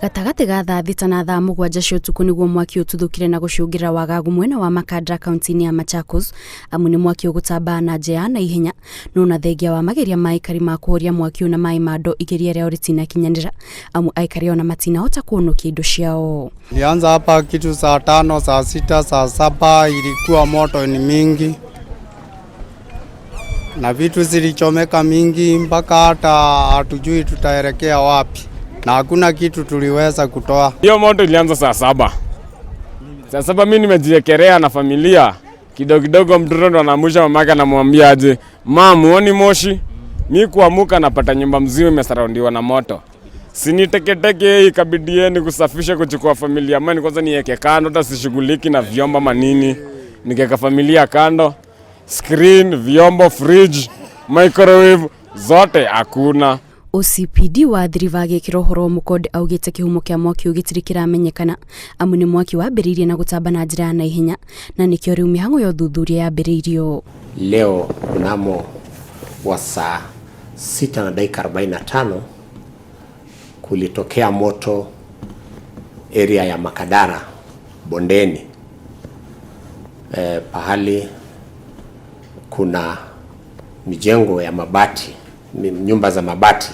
Gatagatĩ ga thaa 6 na thaa 7 cia ũtukũ nĩguo mwaki ũtuthũkire na gũcũngĩrĩra wagagu mwena wa Makadara kaunti-inĩ ya Machakos, amu nĩ mwaki ũgũtambaa na njĩra ya naihenya, no na thengia wa mageria ma aikari ma kũhoria mwaki ũyũ na maĩ ma ndoo igeria rĩao rĩtinakinyanĩra, amu aikari ona matinahota kũhonokia indo ciao. Ilianza hapa kitu saa 5, saa 6, saa 7, ilikuwa moto ni mingi na vitu zilichomeka mingi mpaka hata hatujui tutaelekea wapi, na hakuna kitu tuliweza kutoa. Hiyo moto ilianza saa 7. Saa 7 mimi nimejiekelea na familia kidogo kidogo, mtoto ndo anaamusha mamake, anamwambia aje, "Mum, huoni moshi?" Mi kuamuka napata nyumba mzima imesurroundiwa na moto. Sini teketeke, ikabidieni kusafisha, kuchukua familia mani kwanza niweke kando, hata sishughuliki na vyombo manini, nikiweka familia kando, screen, vyombo, fridge, microwave zote hakuna. OCPD wa Athi River agĩkĩra ũhoro mũkonde augĩte kĩhumo kĩa mwaki ũyũ gĩtirĩ kĩramenyekana, amu nĩ mwaki wambĩrĩirie na gũtamba na njĩra ya naihenya, na nĩkĩo rĩu mĩhang'o ya ũthuthuria yambĩrĩirio. Leo mnamo wa saa 6 na dakika 45 kulitokea moto area ya Makadara Bondeni, pahali kuna mijengo ya mabati, nyumba za mabati,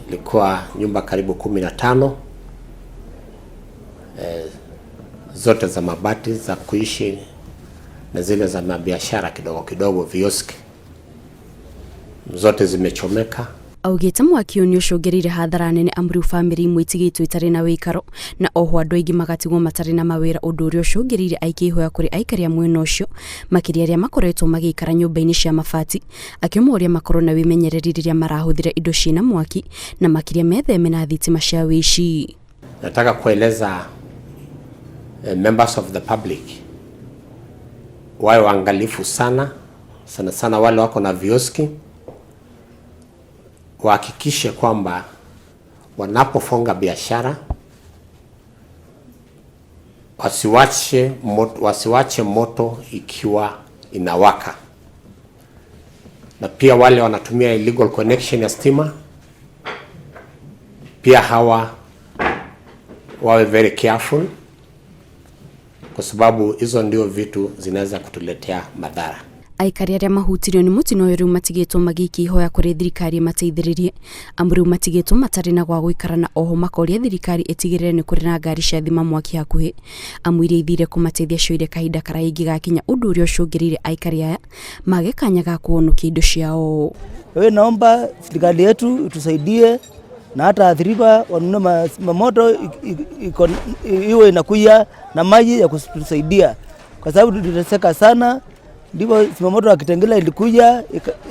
ilikuwa nyumba karibu 15, zote za mabati za kuishi na zile za mabiashara kidogo kidogo, vioski zote zimechomeka. Augĩte mwaki ũyũ nĩ ũcũngĩrĩire hathara nene, amu rĩu bamĩrĩ imwe itigĩtwo itarĩ na wĩikaro na oho andũ aingĩ magatigwo matarĩ na mawĩra, ũndũ ũrĩa ũcũngĩrĩire aikia ihoya kũrĩ aikari a mwena ũcio, makĩria arĩa makoretwo magĩikara nyũmba-inĩ cia mabati, akĩmoria makorwo na wĩmenyereri rĩrĩa marahũthĩra indo ciĩna mwaki na makĩria metheme na thitima cia wĩici. Nataka kueleza members of the public wawe waangalifu sana sana sana, wale wako na vioski wahakikishe kwamba wanapofunga biashara wasiwache moto ikiwa inawaka, na pia wale wanatumia illegal connection ya stima pia hawa wawe very careful, kwa sababu hizo ndio vitu zinaweza kutuletea madhara. Aikari arĩa mahutirio nĩ mũtino ũyũ rĩu matigĩtwo magĩikia ihoya kũrĩ thirikari ĩmateithĩrĩrie, amu rĩu matigĩtwo matarĩ na gwa gũikara, na oho makoria thirikari ĩtigĩrĩre nĩ kũrĩ na ngari cia thima mwaki hakuhĩ, amu iria ithire kũmateithia cioire kahinda karaya ingĩgakinya, ũndũ ũrĩa ũcũngĩrĩire aikari aya mage kanya ga kũhonokia indo ciao. Wewe, naomba serikali yetu itusaidie na hata Athi River wanunue mamoto iwe inakuya na maji ya kutusaidia, kwa sababu tuliteseka sana. Ndipo zimamoto ya Kitengela ilikuja,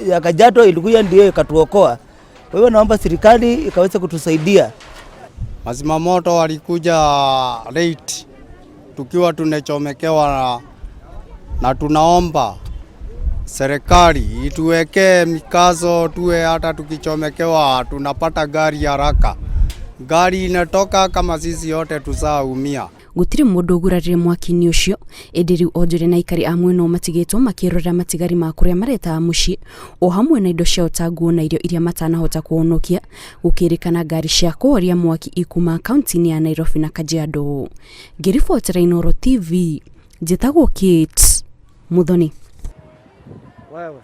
ya Kajiado ilikuja, ndio ikatuokoa. Kwa hiyo naomba serikali ikaweze kutusaidia. Mazimamoto walikuja late tukiwa tunechomekewa na tunaomba serikali ituwekee mikazo, tuwe hata tukichomekewa tunapata gari haraka. Gari inatoka kama sisi yote tusaumia. Gũtirĩ mũndũ ũgurarire mwaki-inĩ ũcio, ĩndĩ rĩu onjoria na aikari a mwena ũyũ matigĩtwo makĩrorera matigari ma kũrĩa maretaga mũciĩ o hamwe na indo ciao ta nguo na irio iria matanahota kũhonokia, gũkĩrĩkana ngari cia kũhoria mwaki ikuma kaunti-inĩ ya Nairobi na Kajiado. Ngĩribotera Inooro TV, njĩtagwo Kate Muthoni. Wewe.